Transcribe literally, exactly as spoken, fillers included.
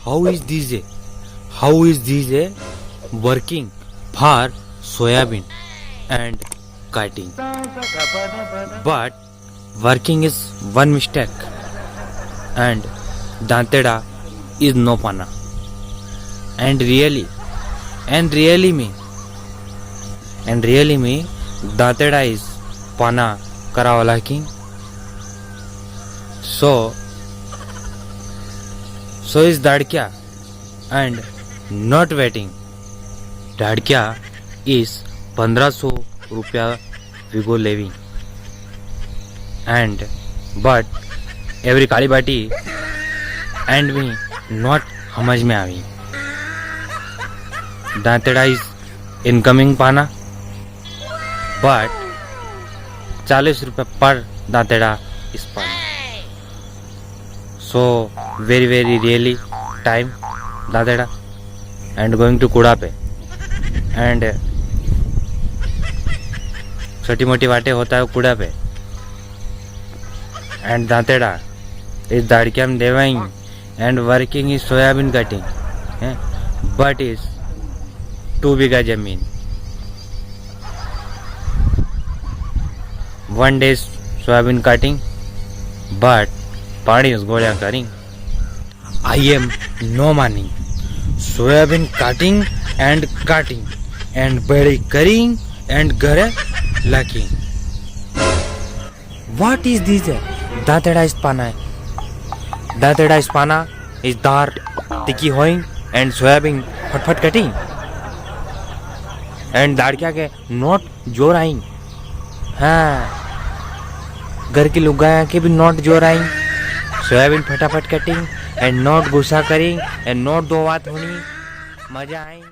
How is this a, how is this a working for soyabean and cutting? But working is one mistake and दांतेड़ा is no पाना. And really, and really में, and really में दांतेड़ा is पाना करावला की. So, so is दाड़क्या and not waiting. दाड़क्या is पन्द्रह सौ रुपया वीगो लेवी. And but every काली बाटी and भी not समझ में आवी. दांतेड़ा is incoming पाना, but चालीस रुपया पर दांतेड़ा is पाना. So very very really time दांतेड़ा and going to कूड़ा पे and छोटी मोटी वाटे होता है कूड़ा पे and दांतेड़ा is दाड़क्या में देवाई and working is soyabean cutting, हैं, but is two बीघा जमीन. One day soyabean cutting, but पाणी is गोळ्या करी. I am no मानी. Soyabean cutting and cutting and बड़ी करी and घरे लाकी. What is this? दांतेड़ा is पाना है. दांतेड़ा is पाना is दार तिकी होइंग and सोयाबीन फटफट कटिंग and दाड़क्या के not जोर आइंग. हाँ, घर की लुगाया के भी not जोर आइंग. सोयाबीन फटाफट कटिंग and not गुस्सा करिंग and not दो बात होनी. मजा आइंग.